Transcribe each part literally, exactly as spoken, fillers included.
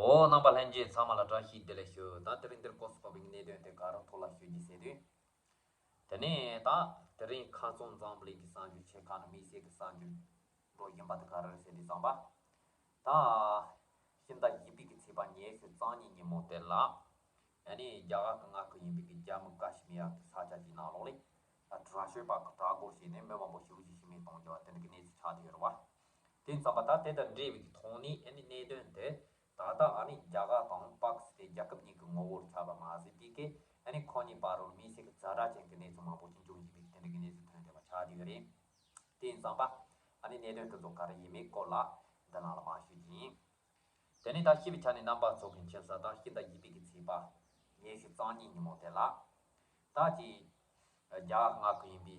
འོ། རྣམ་པ་ལྷན་རྒྱས་ཚང་མ་ལ་བཀྲ་ཤིས་བདེ་ལེགས་ཞུ། ད་དེ་རིང་འདིར་སྐོར་སུ་བབས་པའི་གནད་དོན་དེ་ག་རུ་ཐོག་ལ་ཞུ་རྒྱུ་ཟེར་དུས། དེ་ནས་ད་དེ་རིང་ཁ་སང་འཛམ་བུ་གླིང་གི་གསར་འགྱུར་ཆེ་ཁག་ནི་དམིགས་བསལ་གྱི་གསར་འགྱུར་འགྲོ་བཞིན་པ་དེ་ག་རེ་རེད་ཟེར་དུས་ཙམ་པ། ད་ཕྱི་ཟླ་བཞི་པའི་གི་ཚེས་པ་ཉི་ཤུ་རྩ་གཉིས་ཉིན་མོ་དེ་ལ། ཨ་ནི་རྒྱ་གར་གྱི་མངའ་ཁུལ་ཡིན་པའི་གི་ཇམ་མུ་ཀ་ཤི་མིར་གྱི་ས་ཆ་གི་ནང་ལོགས་ལ། དྲག་སྤྱོད་པ་གིས་དྲག་རྒོལ་བྱས་ནས་མི་མང་པོ་ཞེ་པོ་ཅིག་ཤི་རྨས་གཏོང་རྒྱུ་བ་དེ་འདྲ་གི་གནས་ཚུལ་ཆགས་བསྡད་ཡོད་རེད་བ། དེ་ཙམ་པ་ད་དེ་དང་འབྲེལ་བའི་གི་ཐོག་ནས་ཨ་ནི་གནད་དོན་དེ་ད་ལྟ་ཨ་ནི་རྒྱ་གར་དང་པ་ཀི་སི་ཐན་རྒྱལ་ཁབ་གཉིས་ཀྱི་ངོ་བོར་ཆགས་པ་མ་ཟད་པའི་གི་ཨ་ནི་ཁོ་གཉིས་བར་ལ་དམིགས་བསལ་གྱི་ཛ་དྲག་ཅན་གྱི་གནས་ཚུལ་མང་པོ་ཅིག་འབྱུང་བཞིན་པའི་དེ་འདྲ་གི་གནས་ཚུལ་ཐོན་བསྡད་པ་ཆགས་བསྡད་ཡོད་རེད། དེ་ཡིན་ཙང་པ་ཨ་ནི་གནད་དོན་དེ་ཚོ་ག་རེ་ཡིན་མིན་སྐོར་ལ་འདི་ནང་ལ་མར་ཞུ་རྒྱུ་ཡིན། དེ་ནས་ད་ཤེས་པའི་ཆ་ནས་རྣམ་པ་ཚོ་གི་མཁྱེན་གསལ་ལྟར་ཕྱི་ཟླ་བཞི་པའི་གི་ཚེས་པ་ཉི་ཤུ་རྩ་གཉིས་ཉིན་མོ་དེ་ལ། ད་ཅི་རྒྱ་གར་མངའ་ཁུལ་ཡིན་པའི་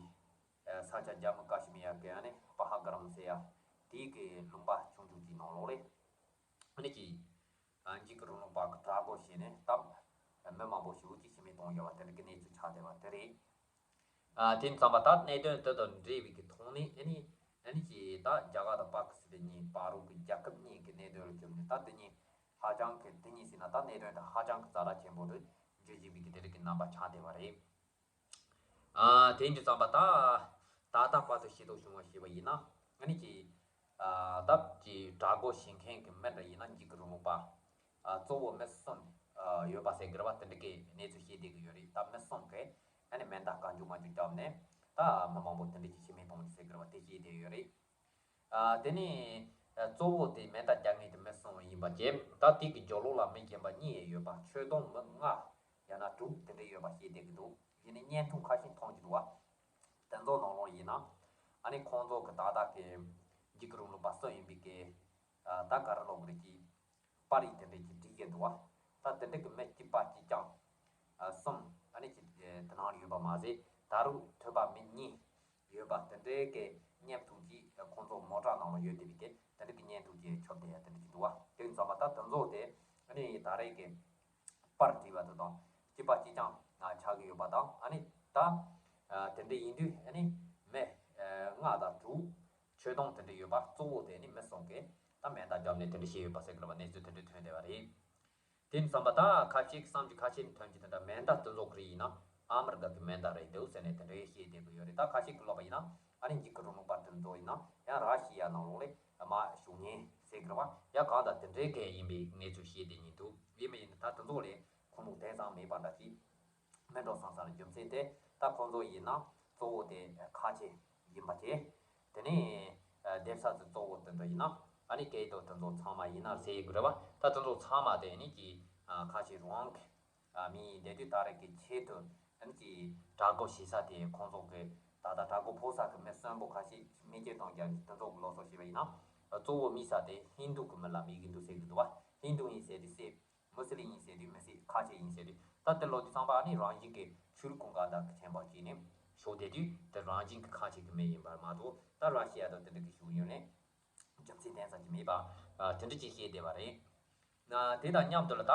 ས་ཆ་ཇམ་མུ་ཀ་ཤི་མིར་གྱི་ཨ་ནི་པ་ཧལ་གམ་ཟེར་ཡ་དེའི་གི་ལུང་པ་ཆུང་ཆུང་ཅིག་ནང་ལོགས་ལ། ཨ་ནི་ཅི་འཇིགས་སྐུལ་རིང་ལུགས་པ་གིས་དྲག་རྒོལ་བྱས་ནས་ད་མི་མང་པོ་ཞེ་པོ་ཅིག་ཤི་རྨས་གཏོང་རྒྱུ་བ་དེ་འདྲ་གི་གནས་ཚུལ་ཆགས་བསྡད་པ་དེ་རེད། ཨ། དེ་ཙམ་པ་ད་གནད་དོན་དེ་དང་འབྲེལ་བའི་གི་ཐོག་ནས་ཨ་ནི་ཨ་ནི་ཅི་ད་རྒྱ་གར་དང་པ་ཀི་སི་ཐན་གཉིས་བར་དུ་གི་རྒྱལ་ཁབ་གཉིས་ཀྱི་གནད་དོན་ལ་བརྒྱུད་ནས་ད་དེ་གཉིས་ཧ་ཅང་གི་དེ་གཉིས་ཟེར་ན་ད་གནད་དོན་དེ་ཧ་ཅང་གི་ཛ་དྲག་ཆེན་པོ་རུ་འགྱུར་བཞིན་པའི་གི་དེ་རིགས་ཀྱི་རྣམ་པ་ཆགས་བསྡད་པ་རེད། ཨ། དེ་ཡིན་དུས་ཙམ་པ་ད་ད་ལྟ་བར་དུ་ཤེས་རྟོགས་བྱུང་བ་ཞུས་པ་ཡིན་ན་ཨ་ནི་ཅི། ཨ། ད་ཅི་དྲག་རྒོལ་བྱེད་མཁན་གྱི་མི་འདྲ་ཡིན་ན་འཇིགས་སྐུལ་རིང་ལུགས་པ། ཨ། གཙོ་བོ་མི་གསུམ། ཨ། ཡོད་པ་ཟེར་གི་རེད་བ། དེ་འདྲ་གི་གནས་ཚུལ་བཤད་བསྡད་ཀྱི་ཡོད་རེད། ད་མི་གསུམ་གིས་ཨ་ནི་མེ་མདའ་བཀའ་འགྱུར་མ་འགྱུར་བརྒྱབ་ནས་ད་མི་མང་པོ་དེ་འདྲ་ཅིག་ཤི་རྨས་གཏོང་རྒྱུ་ཟེར་གི་རེད་བ། དེ་བཤད་བསྡད་ཡོད་རེད། ཨ། དེ་ནས་ཨ་གཙོ་བོ་དེ་མེ་མདའ་རྒྱག་མཁན་དེ་མི་གསུམ་ཡིན་པ་བཅས། ད་དེ་གི་རྒྱབ་ལོགས་ལ་མི་གཞན་པ་གཉིས་ཡོད་པ། ཆོས་དོན་མི་ལྔ་ཡང་ན་དྲུག་དེ་འདྲ་ཡོད་པ་བཤད་བསྡད་ཀྱི་འདུག་ཡིན་ནའི་བརྙན་ཐུང་ཁ་ཤས་མཐོང་གི་འདུག་བ། དེ་ཚོ་ནང་ལོགས་ཡིན་ན་ཨ་ནི་ཁོང་ཚོ་གི་ད་ལྟ་གི་འཇིགས་སྐུལ་རིང་ལུགས་པ་གསུམ་ཡིན་པའི་གི། ཨ། ད་ག་རེ་ལབ་དགོས་རེད། ཀྱི་པར་རིས་དེ་འདྲ་ཅིག་བྲིས་བསྡད་འདུག་བ། ད་དེ་འདྲ་གི་མི་གཅིག་པ་གཅིག་རྐྱང་། ཨ། གསུམ་ཨ་ནི་ཅིག་དེ་ནང་ལ་ཡོད་པ་མ་ཟད། ད་རུང་ཐོས་པ་མི་གཉིས་ཡོད་པ་དེ་འདྲ་གི་བརྙན་ཐུང་ཅིག་ཁོང་ཚོ་མོ་ཊ་ནང་ལ་ཡོད་བསྡད་པའི་གི་དེ་འདྲ་གི་བརྙན་ཐུང་ཅིག་ཁྱབ་བསྡད་ཡ་དེ་འདྲ་ཅིག་འདུག་བ། དེ་ཡིན་ཙང་མ་ད་དེ་ཚོ་དེ་ཨ་ནི་ད་རེས་ཀྱི་པར་བྲིས་པ་དེ་དང་གཅིག་པ་གཅིག་རྐྱང་ཆགས་ཀྱི་ཡོད་པ་དང་། ཨ་ནི་ད་ཨ་དེ་འདྲ་ཡིན་དུས་ཨ་ནི་མི་ཨ་ལྔ་དང་དྲུག་ཆོས་དོན་དེ་འདྲ་ཡོད་པ། གཙོ་བོ་དེ་ནི་མི་གསུམ་གིས་ད་མེ་མདའ་བརྒྱབ་ནས་དེ་འདྲ་བྱས་ཡོད་པ་ཟེར་གི་རེད་བ། གནས་ཚུལ་དེ་འདྲ་ཐོན་བསྡད་པ་རེད། དེ་ནི་བསམ་པ་ད་ཁ་ཤས་ཀྱི་བསམ་རྒྱུ་ཁ་ཤས་ནི་ཐོན་རྒྱུ་དེ་འདྲ། མེ་མདའ་དེ་ཚོ་གི་རིགས་ཡིན་ན་ཨ་མི་རི་ཀ་གི་མེ་མདའ་རེད་འདུག་ཟེར་ནས་དེ་འདྲ་བཤད་བསྡད་ཀྱི་ཡོད་རེད། ད་ཁ་ཤས་ཀྱིས་ལབ་པ་ཡིན་ན་ཨ་ནི་འཇིགས་སྐུལ་རིང་ལུགས་པ་དེ་ཚོ་ཡིན་ན་ཡང་ར་ཤི་ཡ་ནང་ལོགས་ལ་མར་ཞུགས་མཁན་ཟེར་གི་རེད་བ། ཡང་གང་ལྟར་དེ་འདྲའི་གི་ཡིན་པའི་གནས་ཚུལ་བཤད་བསྡད་མཁན་འདུག་ཡིན་པ་ཡིན་ན་ད་དེ་ཚོ་ལ་ཁུངས་ལུང་དེ་ཙམ་མེད་པ་འདྲ་ཅིག་མི་འགྲོ་བསམ་བསམ་རྒྱུ་མཚན་དེ་ད་ཁོང་ཚོ་ཡིན་ན་གཙོ་བོ་དེ་ཁ་ཆེ་ཡིན་པ་བཅས། དེ་ནས་ཨ་སྡེབ་གསར་གྱི་གཙོ་བོ་དེ་འདྲ་ཡིན་ན་ཨ་ནི་སྐད་དོད་དེ་ཚོ་ཚང་མ་ཡིན་ན་ཟེར་ཡི་གི་རེད་བ། ད་དེ་ཚོ་ཚང་མ་དེ་ནི་ཀྱི་ཨ་ཁ་ཆེ་རང་གི་ཨ་མི་ཡིན་བསྡད་དུས་ད་རེས་ཀྱི་ཆེད་དུ་ཨ་ནི་ཀྱི་དྲག་རྒོལ་བྱེད་ས་དེ་ཁོང་ཚོ་གི་ད་ལྟ་དྲག་རྒོལ་ཕོག་ས་གི་མི་གསོན་པོ་ཁ་ཤས་རྨས་སྐྱོན་གཏོང་རྒྱུ་དེ་ཚོ་གི་ལོ་ཚོད་བྱས་པ་ཡིན་ན། གཙོ་བོ་དམིགས་ས་དེ་ཧིན་དུ་གི་མི་ལ་དམིགས་ཀྱི་འདུག་ཟེར་གི་འདུག་བ། ཧིན་དུ་ཡིན་ཟེར་དུས་སེ། མུ་སི་ལིམ་ཡིན་ཟེར་དུས་མི་སྲིད། ཁ་ཆེ་ཡིན་ཟེར་དུས་ད་དེ་ལོ་དུས་ཙམ་པ་ཨ་ནི་རང་བཞིན་གྱི་ཆོས་ལུགས་ཀུན་དགའ་དང་གི་ཁྱད་པར་གྱིས་ནི་ཤོར་བསྡད་དུས་དེ་རང་བཞིན་གྱི་ཁ་ཆེ་གི་མི་ཡིན་པར་མ་གཏོགས། ད་ར་ཤི་ཡ་དང་དེ་འདྲ་གི་ཤུགས་ཡོད་ནས་རྒྱུ་མཚན་གཏན་ཚ་གི་མེད་པ་ཨ་དེ་འདྲ་ཅིག་བཤད་བསྡད་པ་རེད། ན་དེ་དང་མཉམ་དུ་ལ་ད་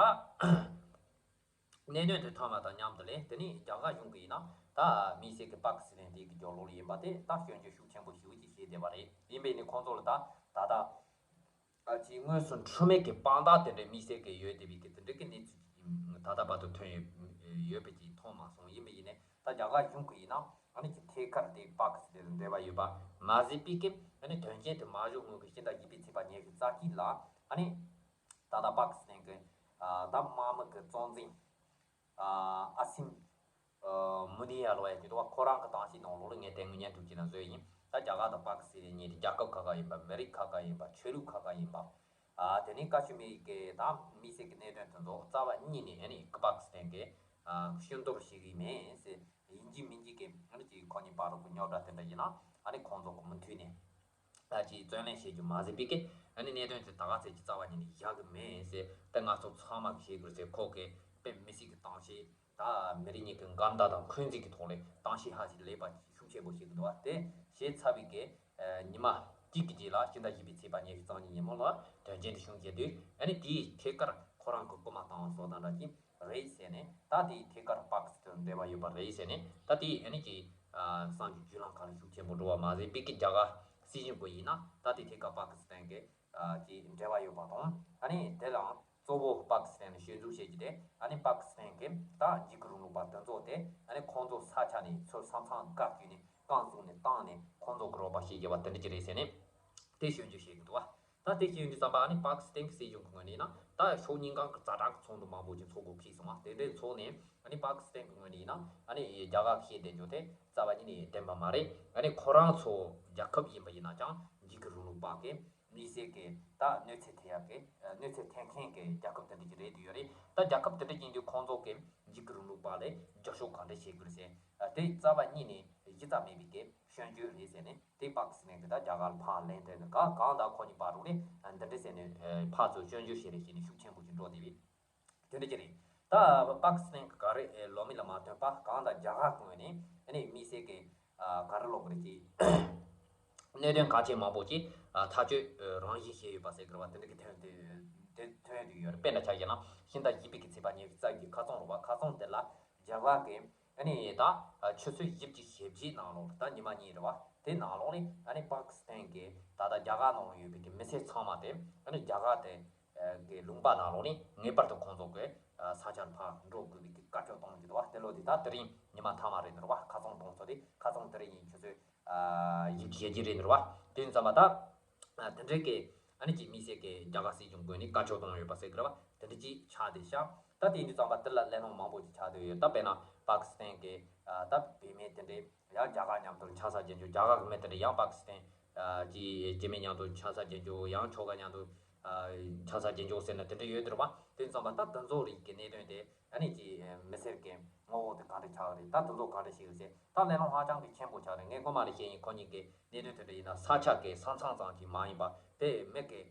གནད་དོན་དེ་ཐོན་པ་དང་མཉམ་དུ་ལས་དེ་ནི་རྒྱ་གར་གཞུང་གི་ཡིན་ན་ད་དམིགས་བསལ་གྱི་པ་ཀི་སི་ཐན་དེ་གི་རྒྱབ་ལོགས་ལ་ཡིན་པ་དེ་ད་སྐྱོན་བརྗོད་ཤུགས་ཆེན་པོ་ཞེ་པོ་ཅིག་བྱས་བསྡད་པ་རེད། ཡིན་པས་ནི་ཁོང་ཚོ་ལ་ད་ད་ལྟ། ཨ་ཅིག་དངོས་སུ་འཁྲུལ་མེད་ཀྱི་དཔང་རྟགས་དེ་འདྲའི་དམིགས་བསལ་གྱི་ཡོད་བསྡད་པའི་གི་དེ་འདྲ་གི་གནས་ཚུལ་ད་ལྟ་བར་དུ་ཐོན་ཡོད་ཡོད་པ་ཅིག་མཐོང་མ་སོང་། ཡིན་པ་ཡིན་ནའི་ད་རྒྱ་གར་གཞུང་གི་ཡིན་ན་ཨ་ནི་ཅིག་ཐད་ཀར་དེ་པ་ཀི་སི་ཐན་དང་འབྲེལ་བ་ཡོད་པ་མ་ཟད་པའི་གི་ཨ་ནི་དོན་རྐྱེན་དེ་མ་བྱུང་སྔོན་གྱི་ཕྱི་ཟླ་བཞི་པའི་ཚེས་པ་ཉི་ཤུ་རྩ་གཅིག་ལ་ཨ་ནི་ད་ལྟ་པ་ཀི་སི་ཐན་གྱི་ཨ་ད་དམག་མི་གི་གཙོ་འཛིན། ཨ་ཨ་སིམ། ཨ་མུ་ནི་ཡ་ལོ་ཡ་ཅིག་འདུག་བ། ཁོ་རང་གི་གཏམ་བཤད་ནང་ལོགས་ལ་ངས་དེ་སྔོན་བརྙན་ཐུང་ཅིག་ནང་བཟོས་ཡིན། ད་རྒྱ་གར་དང་པ་ཀི་སི་ཐན་གཉིས་དེ་རྒྱལ་ཁབ་ཁ་ཁ་ཡིན་པ། མི་རིགས་ཁ་ཁ་ཡིན་པ། ཆོས་ལུགས་ཁ་ཁ་ཡིན་པ། ཨ་དེ་ནས་ཀ་ཤི་མིར་གྱི་ད་དམིགས་བསལ་གྱི་གནད་དོན་དེ་ཚོ་རྩ་བ་ཉིད་ནས་ཨ་ནི་པ་ཀི་སི་ཐན་གྱིས་ཨ་ཤུགས་འདོར་བྱེད་ཀྱི་མེད་ཟེར། ཡིན་གཅིག་མིན་གཅིག་གི་ཨ་ནི་ཅིག་ཁོ་གཉིས་བར་དུ་གི་རྙོག་དྲ་དེ་འདྲ་ཡིན་ན་ཨ་ནི་ཁོང་ཚོ་གི་མུ་མཐུད་ནས། ད་ཅིག་བརྩོན་ལེན་བྱེད་རྒྱུ་མ་ཟད་པའི་གི་ཨ་ནི་གནད་དོན་དེ་ད་ག་ཚད་ཀྱི་རྩ་བ་ཉིད་ནས་བཞག་གི་མེད་ཟེར། ད་ང་ཚོ་ཚང་མ་གི་ཤེས་དགོས་ཟེར། ཁོ་གི་དཔེ་མི་སྲིད་ཀྱི་གཏམ་བཤད། ད་མི་རིགས་གཉིས་ཀྱི་འགལ་ཟླ་དང་འཁོན་འཛིན་གྱི་ཐོག་ལ་གཏམ་བཤད་ཧ་ཅང་ལེགས་པ་ཤུགས་ཆེན་པོ་བྱེད་ཀྱི་འདུག་བ། དེ་བྱས་ཚར་བའི་གི་ཉི་མ་གཅིག་གི་རྗེས་ལ་ཕྱི་ཟླ་བཞི་པའི་ཚེས་པ་ཉི་ཤུ་རྩ་གཉིས་ཉིན་མོ་ལ་དོན་རྐྱེན་དེ་བྱུང་བྱས་དུས་ཨ་ནི་དེའི་ཐད་ཀར་ཁོ་རང་གི་རྐུ་མ་བཏང་བ་སོགས་དང་འདྲ་ཅིག་རེད་ཟེར་ནས། ད་དེའི་ཐད་ཀར་པ་ཀི་སི་ཐན་དང་འབྲེལ་བ་ཡོད་པ་རེད་ཟེར་ནས། ད་དེའི་ཨ་ནི་ཀྱི་ཨ་གསར་འགྱུར་བརྒྱུད་ལམ་ཁག་ལ་ཤུགས་ཆེན་པོ་འགྲོ་བ་མ་ཟད་པའི་གི་རྒྱ་གར་སྲིད་གཞུང་གི་ཡིན་ན་ད་དེའི་ཐད་ཀར་པ་ཀི་སི་ཐན་གྱི་ཨ་ཀྱི་འབྲེལ་བ་ཡོད་པ་དང་། ཨ་ནི་དེ་ལའང་ གཙོ་བོ་པ་ཀི་སི་ཐན་ནས་གཞི་འཛུགས་བྱེད་ཀྱི་དེ། ཨ་ནི་པ་ཀི་སི་ཐན་གྱི་ད་འཇིགས་སྐུལ་རིང་ལུགས་པ་དེ་ཚོ་དེ་ཨ་ནི་ཁོང་ཚོ་ས་ཆ་ནས་ཚུར་ས་མཚམས་བཀག་བརྒྱུད་ནས་རྐང་བཙུགས་ནས་བཏང་ནས་ཁོང་ཚོ་གི་རོགས་པ་བྱེད་དགོས་པ་དེ་འདྲ་ཅིག་རེད་ཟེར་ནས་དེ་སྐྱོན་བརྗོད་བྱེད་ཀྱི་འདུག་བ། ད་དེ་སྐྱོན་བརྗོད་ཙམ་པ་ཨ་ནི་པ་ཀི་སི་ཐན་གྱི་སྲིད་གཞུང་གི་ངོས་ནས་ཡིན་ན་ད་ཕྱོགས་གཉིས་ཀ་གི་ཛ་དྲག་གི་ཚོགས་འདུ་མང་པོ་ཅིག་ཚོགས་དགོས་ཁེལ་སོང་བ། དེ་འདྲའི་ཚོགས་ནས་ཨ་ནི་པ་ཀི་སི་ཐན་གྱི་ངོས་ནས་ཡིན་ན་ཨ་ནི་རྒྱ་གར་གྱིས་བཤད་བསྡད་རྒྱུ་དེ་རྩ་བ་ཉིད་ནས་བདེན་པ་མ་རེད། ཨ་ནི་ཁོ་རང་ཚོ་རྒྱལ་ཁབ་ཡིན་པ་ཡིན་ན་ཀྱང་འཇིགས་སྐུལ་རིང་ལུགས་པ་གི་དམིགས་བསལ་གྱི་ད་གནོད་འཚེ་ཐེབས་ཡག་གི་གནོད་འཚེ་ཐེབས་མཁན་གྱི་རྒྱལ་ཁབ་དེ་འདྲ་ཅིག་རེད་དུ་ཡོད་རེད། ད་རྒྱལ་ཁབ་དེ་འདྲ་ཡིན་དུས་ཁོང་ཚོ་གི་འཇིགས་སྐུལ་རིང་ལུགས་པ་ལ་རྒྱབ་སྐྱོར་གང་འདྲ་བྱེད་དགོས་ཟེར་དེ་རྩ་བ་ཉིད་ནས་གཞི་རྩ་མེད་པའི་གི་སྐྱོན་བརྗོད་རེད་ཟེར་ནས་དེ་པ་ཀི་སི་ཐན་གྱི་ད་རྒྱ་གར་ཕར་ལན་སྟེར་ནས་གང་གང་ད་ཁོ་གཉིས་བར་རུ་ནས་འདི་འདྲ་ཟེར་ནས་ཕར་ཚུར་སྐྱོན་བརྗོད་བྱེད་རེས་བྱས་ནས་ཤུགས་ཆེན་པོ་ཞིག་འགྲོ་བསྡད་པས། དེ་འདྲ་ཅིག་རེད། ད་པ་ཀི་སི་ཐན་གྱི་ག་རེ་ལོ་མི་ལ་མ་ཐོན་པ་གང་ལྟར་རྒྱ་གར་ངོས་ནས་ཨ་ནི་དམིགས་བསལ་གྱི་ག་རེ་ལབ་དགོས་རེད་ཅེ། གནད་དོན་གལ་ཆེན་མང་པོ་ཅིག་ཐག་གཅོད་རང་བཞིན་བྱས་ཡོད་པ་ཟེར་དགོས་རེད་བ། དེ་འདྲ་གི་ཐོན་དེ་དེ་ཐོན་དུ་ཡོད་རེད། དཔེར་ན་ཆ་བཞག་ན་ཕྱི་ཟླ་བཞི་པའི་གི་ཚེས་པ་ཉེར་གཅིག་གི་ཁ་རྩང་རེད་བ། ཁ་རྩང་དེ་ལ་རྒྱ་གར་གྱི་ཨ་ནི་ད་ཆུ་ཚོད་བཞི་བཅུ་ཞེ་བརྒྱད་ནང་ལོགས་ད་ཉི་མ་གཉིས་རེད་བ། དེ་ནང་ལོགས་ནས་ཨ་ནི་པ་ཀི་སི་ཐན་གྱི་ད་ལྟ་རྒྱ་གར་ནང་ཡོད་པའི་གི་མི་སེར་ཚང་མ་དེ་ཨ་ནི་རྒྱ་གར་དེ་གི་ལུང་པ་ནང་ལོགས་ནས་ངེས་པར་དུ་ཁོང་ཚོ་གི་ས་ཆར་ཕར་འགྲོ་དགོས་པའི་གི་བཀའ་ཁྱབ་གཏོང་གི་འདུག་བ། དེ་ལོ་དེ་ད་དེ་རིང་ཉི་མ་མཐའ་མ་རེད་འདུག་བ། ཁ་རྩང་གཏོང་ཚོ་དེ་ཁ་རྩང་དེ་རིང་ཡིན་ཆུ་ཚོད་བཞི་བཅུ་ཞེ་བརྒྱད་རེད་འདུག་བ། དེ་ཡིན་ཙམ་པ་ད་དེ་འདྲའི་གི་ཨ་ནི་ཅིག་དམིགས་བསལ་གི་རྒྱ་གར་སྲིད་གཞུང་ངོས་ནས་བཀའ་ཁྱབ་གཏོང་ཡོད་པ་ཟེར་གི་རེད་བ། དེ་འདྲ་ཅིག་ཆགས་བསྡད་ཤག་ད་དེ་ཡིན་དུས་ཙམ་པ་དེ་ལ་གླེང་སློང་མང་པོ་ཅིག་ཆགས་བསྡད་ཡོད། ད་དཔེར་ན་པ་ཀི་སི་ཐན་གི་ད་བུད་མེད་དེ་འདྲའི་ཡང་རྒྱ་གར་མཉམ་དུ་ཆང་ས་རྒྱག་འཇུག་རྒྱ་གར་གི་མི་དེ་འདྲ་ཡང་པ་ཀི་སི་ཐན་གྱི་སྐྱེ་དམན་མཉམ་དུ་ཆང་ས་རྒྱག་འཇུག་ཡང་ཁྱོ་ག་མཉམ་དུ་ཆང་ས་རྒྱག་འཇུག་ཟེར་ནས་དེ་འདྲ་ཡོད་དེ་རེད་བ། དེ་ཙམ་པ་ད་དེ་ཚོ་རིགས་ཀྱི་གནད་དོན་དེ་ཨ་ནི་ཀྱི་མི་སེར་གྱི་ངོ་བོ་དེ་ག་འདྲ་ཆགས་རེད། ད་དེ་ཚོ་ག་འདྲ་ཞིག་རེད་ཟེར་ད་གླེང་སློང་ཧ་ཅང་གི་ཆེན་པོ་ཆགས་རེད། ངས་སྔོན་མ་ལ་བཤད་ཡིན། ཁོ་གཉིས་ཀྱི་གནད་དོན་དེ་འདྲ་ཡིན་ན་ས་ཆ་གི་ས་མཚམས་ཙམ་གྱིས་མ་ཡིན་པ་དེ་མི་གི་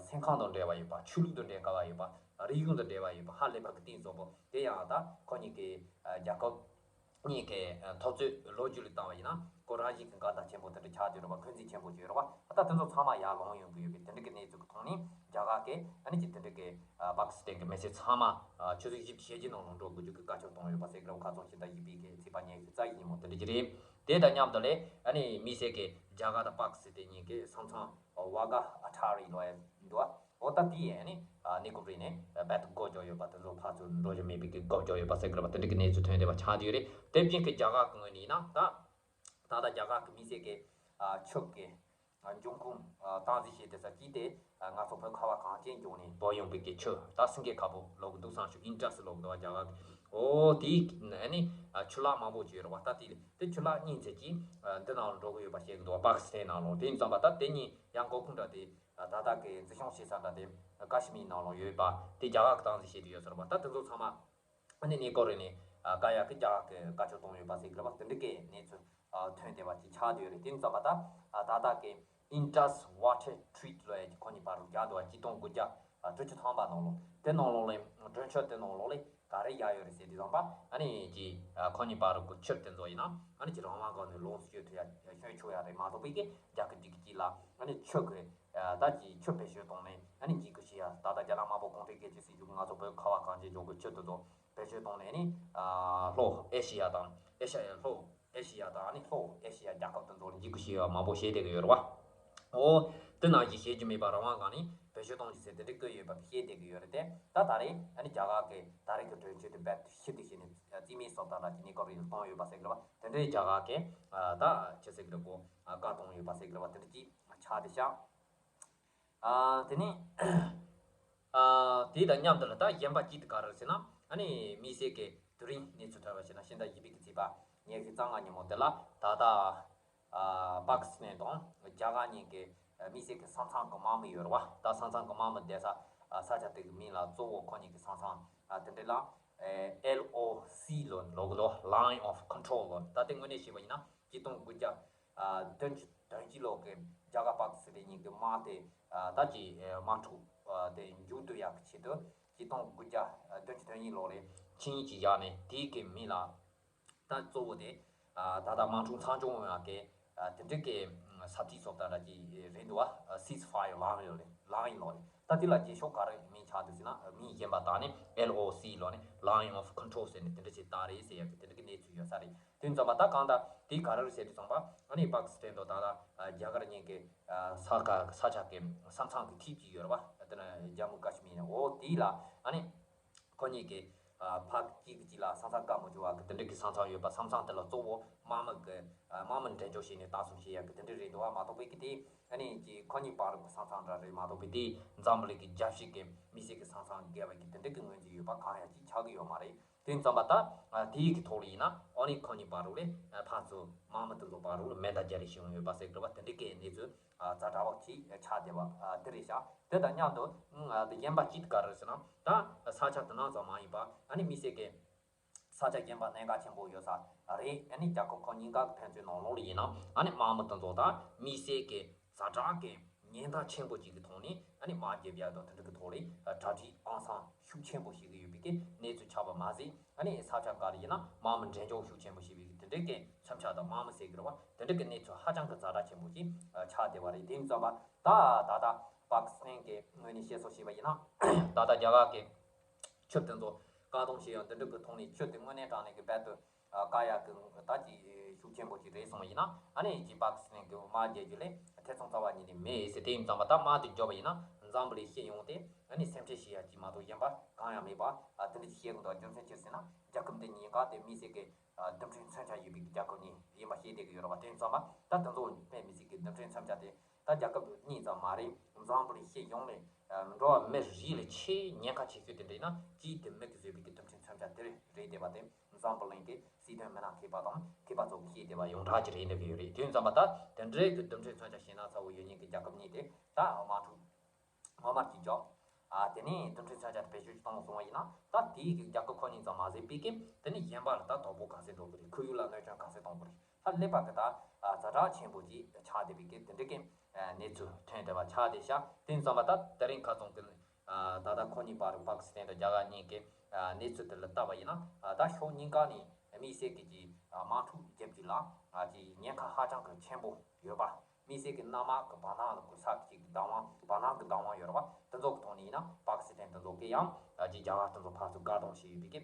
སེམས་ཁམས་དང་འབྲེལ་བ་ཡོད་པ། ཆོས་ལུགས་དང་འབྲེལ་དཀའ་བ་ཡོད་པ། རིག་གཞུང་དང་འབྲེལ་བ་ཡོད་པ་ཧ་ལས་པ་གི་སྟེང་སོགས་པོ་དེ་ཡང་ད་ཁོ་གཉིས་ཀྱི་རྒྱལ་ཁབ་གཉིས་ཀྱི་འཐབ་རྩོད་ལོ་རྒྱུས་ལ་བལྟས་པ་ཡིན་ན་ཁོ་རང་བཞིན་གྱི་འགལ་ཟླ་ཆེན་པོ་དེ་འདྲ་ཆགས་བསྡད་ཡོད་རེད་བ། འཁོན་འཛིན་ཆེན་པོ་ཅིག་ཡོད་རེད་བ། ད་དེ་ཚོ་ཚང་མ་ཡར་ལངས་ཡོང་གི་ཡོད་པའི་དེ་འདྲ་གི་གནས་ཚུལ་གྱི་ཐོག་ནས་རྒྱ་གར་གྱི་ཨ་ནི་ཅིག་དེ་འདྲ་གི་པ་ཀི་སི་ཐན་གྱི་མི་སེར་ཚང་མ་ཆུ་ཚོད་བཞི་བཅུ་ཞེ་བརྒྱད་ནང་ལ་འགྲོ་དགོས་རྒྱུ་གི་བཀའ་ཁྱབ་བཏང་ཡོད་པ་ཟེར་གི་རེད་བ། ཁ་རྩང་ཕྱི་ཟླ་བཞི་པའི་གི་ཚེས་པ་ཉེར་གཅིག་ཉིན་མོ་དེ་འདྲ་ཅིག་རེད། དེ་དང་མཉམ་དུ་ལས་ཨ་ནི་དམིགས་བསལ་གྱི་རྒྱ་གར་དང་པ་ཀི་སི་ཐན་གཉིས་ཀྱི་ས་མཚམས་ཝ་གྷ་ཨ་ཐ་རི་ལབ་ཡ་འདུག་བ། འོ་ད་དེ་ཡིན་ཨ་ནི་གནས་སྐབས་རིང་ནས་རྦད་དེ་སྒོ་བརྒྱབ་ཡོད་པ། དེ་ཚོ་ཕར་ཚུར་འགྲོ་རྒྱུ་མེད་པའི་གི་སྒོ་བརྒྱབ་ཡོད་པ་ཟེར་གི་རེད་བ། དེ་འདྲ་གི་གནས་ཚུལ་ཐོན་བསྡད་པ་ཆགས་བསྡད་ཡོད་རེད། དེ་བཞིན་གྱི་རྒྱ་གར་གི་ངོས་ནས་ཡིན་ན་ད་ད་ལྟ་རྒྱ་གར་གི་དམིགས་བསལ་གྱི་ཆོས་ཀྱི་འབྱུང་ཁུངས་སྟངས་འཛིན་བྱེད་བསྡད་ས་གཅིག་དེ་ང་ཚོ་བོད་ཁ་བ་གངས་ཅན་ལྗོངས་ནས་བབས་ཡོང་བའི་གི་ཆུ་ད་སེང་གེ་ཁ་པོ་ལབ་གི་འདུག་བསམ་བྱུང་། ཨིན་ཌ་སི་ལབ་གི་འདུག་བ་རྒྱ་གར་གི། འོ་དེའི་ཨ་ནི་ཆུ་ལྷག་མང་པོ་ཅིག་ཡོད་རེད་བ། ད་དེ་དེ་ཆུ་ལྷག་གཉིས་ཚད་ཀྱིས་འདི་ནང་ལ་འགྲོ་གི་ཡོད་པ་བཤད་གི་འདུག་བ། པ་ཀི་སི་ཐན་ནང་ལོགས། དེ་ཡིན་ཙམ་པ་ད་དེ་གཉིས་ཡང་འགོ་ཁུངས་འདྲ་དེ་ད་ལྟ་གི་འཛིན་སྐྱོང་བྱེད་ས་འདྲ་དེ་ཀ་ཤི་མིར་ནང་ལོགས་ཡོད་པ་དེ་རྒྱ་གར་གི་སྟངས་འཛིན་བྱེད་དུ་ཡོད་ས་རེད་བ། ད་དེ་ཚོ་ཚང་མ་ཨ་ནི་གནས་སྐབས་རིང་ནས་ཀ་ཡ་གི་རྒྱ་གར་གི་བཀའ་ཁྱབ་གཏོང་ཡོད་པ་ཟེར་གི་རེད་བ། དེ་འདྲ་གི་གནས་ཚུལ་ཐོན་བསྡད་པ་ཅིག་ཆགས་བསྡད་ཡོད་རེད། དེ་ཡིན་ཙམ་པ་ད་ད་ལྟ་གི་Indus Water Treaty ལབ་ཡ་ཅིག་ཁོ་གཉིས་བར་རུ་བཞག་འདུག་བ། གཅིག་སྟོང་དགུ་བརྒྱ་དྲུག་ཅུ་ཐམ་པ་ནང་ལོགས། དེ་ནང་ལོགས་ལས་གྲོས་ཆོད་དེ་ནང་ལོགས་ལས་ག་རེ་བཞག་ཡོད་རེད་ཟེར་དུས་ཙམ་པ་ཨ་ནི་ཅིག་ཁོ་གཉིས་བར་རུ་གི་ཆུ་དེ་ཚོ་ཡིན་ན་ཨ་ནི་ཅིག་རང་དབང་སྒང་ནས་ལོངས་སུ་སྤྱོད་ཐུབ་ཡ་སྤྱོད་ཆོག་ཡ་རེད་མ་གཏོགས་པའི་གི་རྒྱ་གི་སྒྲིག་གཞི་ལ་ཨ་ནི་ཆུ་གི་ད་ཅིག་ཆུ་བེད་སྤྱོད་གཏོང་ནས་ཨ་ནི་འཇིགས་སྐུལ་བྱེད་ཡ། ད་ལྟ་རྒྱ་ནག་དམར་པོ་གུང་ཁྲན་སྒེར་གྱི་སྲིད་གཞུང་གིས་ང་ཚོ་བོད་ཁ་བ་གངས་ཅན་ལྗོངས་ཀྱི་ཆུ་དེ་ཚོ་བེད་སྤྱོད་གཏོང་ནས་ནི་ལྷོ་ཨེ་ཤི་ཡ་དང་ཨེ་ཤ་ཡ་ལྷོ་ཨེ་ཤི་ཡ་དང་ནི་ལྷོ་ཨེ་ཤི་ཡ་རྒྱལ་ཁབ་དེ་ཚོ་ལ་འཇིགས་སྐུལ་བྱེད་ཡ་མང་པོ་བྱས་བསྡད་ཀྱི་ཡོད་རེད་བ། འོ་དེ་ནང་བཞིན་བྱེད་རྒྱུ་མེད་པ་རང་དབང་སྒང་ནས་བེད་སྤྱོད་གཏོང་རྒྱུ་ཟེར་དེ་འདྲ་བཀོད་ཡོད་པ་བཤད་བསྡད་ཀྱི་ཡོད་རེད་དེ། ད་ད་རེས་ཨ་ནི་རྒྱ་གར་གྱིས་ད་རེས་ཀྱི་གྲོས་ཆོད་དེ་རྦད་དེ་ཕྱིར་བསྡུ་བྱས་ནས་རྩིས་མེད་བཟོ་ལྟ་འདྲ་གྱི་གནས་སྐབས་རིང་ལ་བཏང་ཡོད་པ་ཟེར་གི་རེད་བ། དེ་འདྲའི་རྒྱ་གར་གྱིས་ད་ཅི་ཟེར་གི་རེད་གོ་བཀའ་གཏོང་ཡོད་པ་ཟེར་གི་རེད་བ། དེ་འདྲ་ཅིག་ཆགས་བསྡད་ཤག་ཨ། དེ་ནས་ཨ། དེ་དང་མཉམ་དུ་ལ་ད་གཞན་པ་གཅིག་དེ་ག་རེ་རེད་ཟེར་ན་ཨ་ནི་དམིགས་བསལ་གྱི་དེ་རིང་གནས་ཚུལ་ཐོན་པ་ཞིག་ན་ཕྱི་ཟླ་བཞི་པའི་གི་ཚེས་པ་ཉི་ཤུ་རྩ་ལྔ་ཉིན་མོ་དེ་ལ་ད་ལྟ་ཨ། པ་ཀི་སི་ཐན་དང་རྒྱ་གར་གཉིས་ཀྱི་དམིགས་བསལ་གྱི་ས་མཚམས་ཀྱི་དམག་མི་ཡོད་རེད་བ། ད་ས་མཚམས་ཀྱི་དམག་མི་བསྡད་ས་ས་ཆ་དེ་གི་མིང་ལ་གཙོ་བོ་ཁོ་གཉིས་ཀྱི་ས་མཚམས་ཨ། དེ་འདྲ་ལ་ཨེལ་ཨོ་སི་ལབ་ནས་ལབ་གི་འདུག Line of Control ལབ་ནས། ད་དེ་དངོས་གནས་བྱས་པ་ཡིན་ན་གཅིག་སྟོང་དགུ་བརྒྱ་ཨ། བདུན་ཅུ་དོན་གཅིག་ལོ་གི་རྒྱ་གར་པ་ཀི་སི་ཐན་གཉིས་ཀྱི་དམག་དེ་ཨ། ད་ཀྱི་ཨ། དམག་འཁྲུག་ཨ། དེ་མཇུག་བསྡུ་ཡག་གི་ཆེད་དུ་གཅིག་སྟོང་དགུ་བརྒྱ་བདུན་ཅུ་དོན་གཉིས་ལོ་རེ་ཆིངས་ཡིག་ཅིག་བཞག་ནས་དེའི་གི་མིང་ལ་ད་གཙོ་བོ་དེ་ཨ། ད་ལྟ་དམག་འཁྲུག་མཚམས་འཇོག་ཡོང་ཡག་གི་ཨ། དེ་འདྲ་གི་ས་ཐིག་སོགས་ད་ལྟ་ཀྱི་རེད་འདུག་བ། Ceasefire ལབ་ཡོད་རེད། ལབ་ཡིན་ལོ་རེད། ད་དེ་ལ་རྗེས་ཕྱོགས་ག་རེ་མིང་ཆགས་འདུག་ཟེར་ན་མིང་གཞན་པ་བཏགས་ནས་ཨེལ་ཨོ་སི་ལབ་ནས་Line of Control ཟེར་ནས་དེ་འདྲ་ཞིག་བཏགས་རེད་ཟེར་ཡག་གི་དེ་འདྲ་གི་གནས་ཚུལ་ཡོད་ས་རེད། དེ་ཙམ་པ་ད་གང་ལྟར་དེ་ག་རེ་རེད་ཟེར་དུས་ཙམ་པ་ཨ་ནི་པ་ཀི་སི་ཐན་དང་ད་ལྟ་རྒྱ་གར་གཉིས་ཀྱི་ས་ཁ་ས་ཆ་གི་ས་མཚམས་ཀྱི་ཐིག་ཅིག་ཡོད་རེད་བ། དེ་ནི་ཇམ་མུ་ཀ་ཤི་མིར་ འོ་དེ་ལ་ཨ་ནི་ཁོ་གཉིས་ཀྱི་ཨ་ཕར་གཅིག་གིས་གཅིག་ལ་ས་མཚམས་བཀག་མི་ཆོག་པ་གི་དེ་འདྲ་གི་ས་མཚམས་ཡོད་པ། ས་མཚམས་དེ་ལ་གཙོ་བོ་དམག་མི་གི་ཨ་དམག་མི་འགྲན་ལྕོག་བྱས་ནས་ལྟ་སྲུང་བྱེད་ཡ་གི་དེ་འདྲ་རེད་འདུག་པ། མ་གཏོགས་པའི་གི་དེ་ཨ་ནི་ཀྱི་ཁོ་གཉིས་བར་གི་ས་མཚམས་འདྲ་རེད། མ་གཏོགས་པའི་དེ་འཛམ་བུ་གླིང་གི་རྒྱལ་སྤྱི་གི་མི་སེར་གི་ས་མཚམས་བརྒལ་བ་གི་དེ་འདྲ་གི་ངོས་འཛིན་ཡོད་པ་གང་ཡང་ཅིག་ཆགས་ཀྱི་ཡོད་མ་རེད། དེ་ཙམ་པ་ད་ཨ་དེའི་གི་ཐོག་ལ་ཡིན་ན་ཨ་ནི་ཁོ་གཉིས་བར་ལ་ཨ་ཕར་ཚུར་དམག་མི་དེ་ཚོ་བར་ལ་མེ་མདའ་རྒྱག་རེས་བྱེད་ཡོང་ཡོད་པ་ཟེར་གི་རེད་པ། དེ་འདྲ་གི་གནས་ཚུལ་ཨ་ཛ་དྲག་པོ་ཅིག་ཆགས་བསྡད་པ་ཨ་དེ་རེད་ཤག་དེ་དང་མཉམ་དུ་ཨ་དེ་གཞན་པ་ཅིག་དེ་ག་རེ་ཟེར་ན། ད་ས་ཆ་དེ་ནང་ཙམ་མ་ཡིན་པ་ཨ་ནི་མི་སེར་གི་ས་ཆ་གཞན་པ་གནད་འགག་ཆེན་པོ་ཡོད་ས་རེད། ཨ་ནི་རྒྱལ་ཁབ་ཁག་གཉིས་ཀ་གི་ཕན་ཚུན་ནང་ལོགས་ལ་ཡིན་ན་ཨ་ནི་དམག་མི་དེ་ཚོ་དང་མི་སེར་གི་ཛ་དྲག་གི་ཉེན་བརྡ་ཆེན་པོ་ཅིག་གི་ཐོག་ནས་ཨ་ནི་དམག་རྒྱག་ཡ་དང་དེ་འདྲ་གི་ཐོག་ལ་གྲ་སྒྲིག་ཨང་སང་ཤུགས་ཆེན་པོ་བྱེད་ཀྱི་ཡོད་པའི་གི་གནས་ཚུལ་ཆགས་པ་མ་ཟད། ཨ་ནི་ས་ཆ་འགའ་རེ་ཡིན་ན་དམག་མི་འགྲན་ལྕོག་ཤུགས་ཆེན་པོ་བྱེད་པའི་གི་དེ་འདྲ་གི་མཚོན་ཆ་དང་དམག་མི་ཟེར་གི་རེད་པ། དེ་འདྲ་གི་གནས་ཚུལ་ཧ་ཅང་གི་ཛ་དྲག་ཆེན་པོ་ཅིག་ཆགས་བསྡད་པ་རེད། དེ་ཙམ་པ་ད་ད་ལྟ་པ་ཀི་སི་ཐན་གི་ངོས་ནས་བཤད་སྲོལ་བྱས་པ་ཡིན་ན། ད་ལྟ་རྒྱ་གར་གི་ཆུ་དེ་ཚོ་བཀག་སྡོམ་བྱས་ཡོད། འདི་འདྲ་གི་ཐོག་ནས་ཆུ་དེ་དངོས་གནས་དྲང་གནས་ཀྱི་རྦད་དེ་ཨ་བཀག་ཡག་གི་ད་ཅིག་ཤུགས་ཆེན་པོ་ཅིག་རེད་སོང་བ་ཡིན་ན། ཨ་ནི་ཅིག་པ་ཀི་སི་ཐན་གྱི་དམག་རྒྱག་རྒྱུ་ལས་ཐེ་ཚོམ་རྩ་བ་ཉིད་ནས་མེད་ཟེར། དེ་ཡིན་ཙམ་པ་ད་དམག་དེ་བརྒྱབ་པ་ཡིན་ན་འཛམ་བུ་གླིང་སྤྱི་ཡོངས་དེ་ཨ་ནི་སེམས་ཁྲལ་བྱེད་ཡག་ཅིག་མ་གཏོགས་གཞན་པ་གང་ཡང་མེད་པ་ཨ་དེ་འདྲ་ཅིག་བཤད་གི་འདུག་རྒྱུ་མཚན་ཅི་ཟེར་ན། རྒྱལ་ཁབ་འདི་གཉིས་ཀ་དེ་མི་སེར་གྱི་ཨ་རྡུལ་ཕྲན་མཚོན་ཆ་ཡོད་པའི་རྒྱལ་ཁབ་གཉིས་ཡིན་པ་ཤེས་བསྡད་ཀྱི་ཡོད་རེད་པ། དེ་ཡིན་ཙམ་པ་ད་དེ་ཚོ་དཔེ་མི་སྲིད་ཀྱི་རྡུལ་ཕྲན་མཚོན་ཆ་དེ་ད་རྒྱལ་ཁབ་གཉིས་ཙམ་མ་རེད། འཛམ་བུ་གླིང་སྤྱི་ཡོངས་ནས་ཨ་འགྲོ་བ་མི་རིགས་ལ་ཆེས་ཉེན་ཁ་ཆེ་ཤོས་དེ་འདྲ་ཡིན་ན་གཅིག་དེ་མི་གིས་བཟོས་པའི་གི་རྡུལ་ཕྲན་མཚོན་ཆ་དེ་རེད་བསྡད་པ་དེ། འཛམ་བུ་གླིང་གི་སྲིད་དོན་མི་སྣ་མཁས་པ་དང་མཁས་པ་ཚོ་གིས་བཤད་བསྡད་པ་ཡོངས་གྲགས་ཅིག་རེད་འདོད་ཀྱི་ཡོད་རེད། དེ་ཡིན་ཙམ་པ་ད་དེ་འདྲའི་གི་རྡུལ་ཕྲན་མཚོན་ཆ་ཞེད་སྣང་ཚ་བོ་ཡོད་མཁན་གྱི་རྒྱལ་ཁབ་གཉིས་དེ་ད་དམག་འཁྲུག་ངོ་མ་གཅིག་བརྒྱབ། ཨ་དེ་ནས་རྡུལ་ཕྲན་མཚོན་ཆ་དེ་བེད་སྤྱོད་ཅིག་བཏང་སོང་བ་ཡིན་ན། ད་དེའི་གི་རྒྱལ་ཁབ་ཁག་གཉིས་ཙམ་མ་ཟད་པའི་གི་དེ་ནས་གཞན་པ་ལ་ད་དོ་ཕོག་ག་ཚད་འགྲོ་གི་རེད། ཁོར་ཡུག་ལ་གནོད་སྐྱོན་ག་ཚད་གཏོང་གི་རེད། ད་ཀླད་པ་གི་ད་ཨ་ཛ་དྲག་ཆེན་པོ་ཅིག་ཆགས་བསྡད་པའི་གི་དེ་འདྲ་གི་ཨ་གནས་ཚུལ་ཐོན་བསྡད་པ་ཆགས་བསྡད་ཤག་དེ་ཡིན་ཙམ་པ་ད་དེ་རིང་ཁ་སང་གི་ཨ་ད་ལྟ་ཁོ་གཉིས་བར་པ་ཀི་སི་ཐན་དང་རྒྱ་གར་གཉིས་ཀྱི་ཨ་གནས་ཚུལ་དེ་ལ་བལྟས་པ་ཡིན་ན། ཨ་ད་ཕྱོགས་གཉིས་ཀ་ནས་དམིགས་བསལ་གྱི་ཅིག་ཨ་དམག་འཁྲུག་བརྒྱབ་རྒྱུ་ལ་ཨ་ཅིག་ཉེན་ཁ་ཧ་ཅང་གི་ཆེན་པོ་ཡོད་པ། དམིགས་བསལ་གྱི་གནམ་དམག་གི་བར་སྣང་ལ་གུ་ས་གི་ཅིག་བདག་དབང་བར་སྣང་གི་བདག་དབང་ཡོད་རེད་པ། དེ་ཚོ་གི་ཐོག་ནས་ཡིན་ན་པ་ཀི་སི་ཐན་དེ་ཚོ་གིས་ཡང་ཨ་ཅིག་རྒྱ་གར་དེ་ཚོ་ཕར་ཚུར་བཀག་སྡོམ་བྱས་ཡོད་པའི་གི་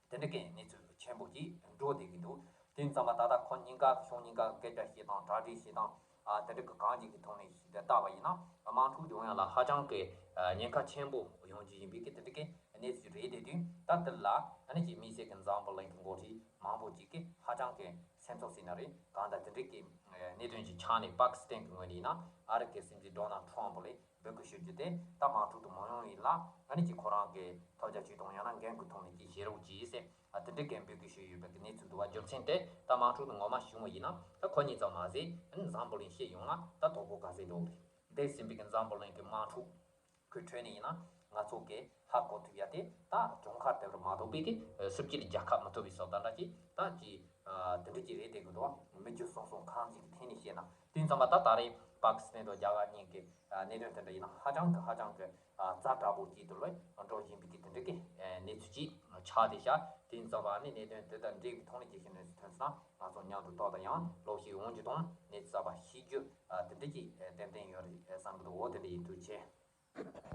དེ་འདྲ་གི་གནས་ཚུལ་ཆེན་པོ་ཅིག་འགྲོ་བསྡད་ཀྱི་འདུག་དེ་ཡིན་ཙམ་པ་ད་ལྟ་ཁོ་གཉིས་ཀ་ཕྱོགས་གཉིས་ཀ་སྐད་ཆ་བཤད་སྟངས་གྲ་སྒྲིག་བྱེད་སྟངས་ཨ་དེ་འདྲ་གི་གང་ཅིག་གི་ཐོག་ནས་ཞིག་ཏུ་བལྟས་པ་ཡིན་ན། དམག་འཁྲུག་འབྱུང་ཡ་ལ་ཧ་ཅང་གི་ཨ་ཉེན་ཁ་ཆེན་པོ་ཡོང་རྒྱུ་ཡིན་པའི་གི་དེ་འདྲ་གི་གནས་ཚུལ་རེད་དེ། དུས་ད་དེ་ལ་ཨ་ནི་ཅིག་དམིགས་བསལ་གྱི་འཛམ་བུ་གླིང་གི་འགོ་ཁྲིད་མང་པོ་ཅིག་གིས་ཧ་ཅང་གི་སེམས་འཚབ་ཟེར་ན་རེད། གང་ལྟར་དེ་འདྲ་གི་གནད་དོན་ཅིག་ཆགས་ནས་པ་ཀི་སི་ཐན་གྱི་ངོས་ནས་ཡིན་ན་ཨ་རི་གི་སྲིད་འཛིན་ཌོ་ནལ་ཊམ་ཕ་ལ་འབོད་སྐུལ་ཞུ་རྒྱུ་དེ་ད་དམག་འཁྲུག་དེ་མ་ཡོང་བའི་ལ་ཨ་ནི་ཅིག་ཁོ་རང་གི་ཐོབ་རྒྱ་ཇུས་གཏོང་ཡང་ན་འགན་འཁུར་ཐོག་ནས་ཅིག་བཞེས་རོགས་གྱིས་ཟེར་ཨ་དེ་འདྲ་གི་འབོད་སྐུལ་ཞུས་ཡོད་པའི་གི་གནས་ཚུལ་འདུག་པ། རྒྱུ་མཚན་དེ་ད་དམག་འཁྲུག་དེ་ངོ་མ་བྱུང་བ་ཡིན་ན་ད་ཁོ་གཉིས་ཙམ་མ་ཟད་ཨ་ནི་འཛམ་བུ་གླིང་སྤྱི་ཡོངས་ལ་ད་དོ་ཕོག་ག་ཚད་འགྲོ་གི་རེད། འདས་ཟིན་པའི་གི་འཛམ་བུ་གླིང་གི་དམག་འཁྲུག་ཁོའི་ཁྲོད་ནས་ཡིན་ན་ང་ཚོ་གི་ཧ་གོ་ཐུབ་ཡ་དེ་ད་གྲོང་ཁ་དེ་བར་མ་གཏོགས་པའི་གི་ཨ་སུབ་ཀྱི་རྒྱལ་ཁབ་མི་ཐུབ་པའི་བཟོ་ལྟ་འདྲ་ཅིག་ད་ཅིག་ཨ་དེ་འདྲ་ཅིག་རེད་བསྡད་གི་འདུག་མི་རྒྱུ་སོང་སོང་ཁང་ཅིག་གི་ཐད་ནས་བཤད་ན། དེ་ཙམ་པ་ད་ད་རེས་པ་ཀི་སི་ཐན་དང་རྒྱ་གར་གཉིས་ཀྱི་ཨ་གནད་དོན་དེ་འདྲ་ཡིན་ན་ཧ་ཅང་གི་ཧ་ཅང་གི་ཨ་ཛ་དྲག་པོ་ཅིག་ཏུ་ལོས་འགྲོ་བཞིན་པའི་གི་དེ་འདྲ་གི་ཨ་གནས་ཚུལ་ཅིག་ཆགས་བསྡད་ཤག་དེ་ཙམ་པ་ནི་གནད་དོན་དེ་དང་འབྲེལ་བའི་ཐོག་ནས་ཅིག་ཞིག་གནས་ཚུལ་ཐོན་སོང་ན་ང་ཚོ་མཉམ་དུ་ཏོག་ཙམ་ཡང་ལོག་ཤིག་འོང་རྒྱུ་དང་གནས་ཚུལ་གསར་པ་ཤེས་རྒྱུ་ཨ་དེ་འདྲ་ཅིག་ཨ་ཏན་ཏན་ཡོད་རེད་བསམ་གི་འདུག་འོ་དེ་འདྲ་ཡིན། ཐུགས་རྗེ་ཆེ།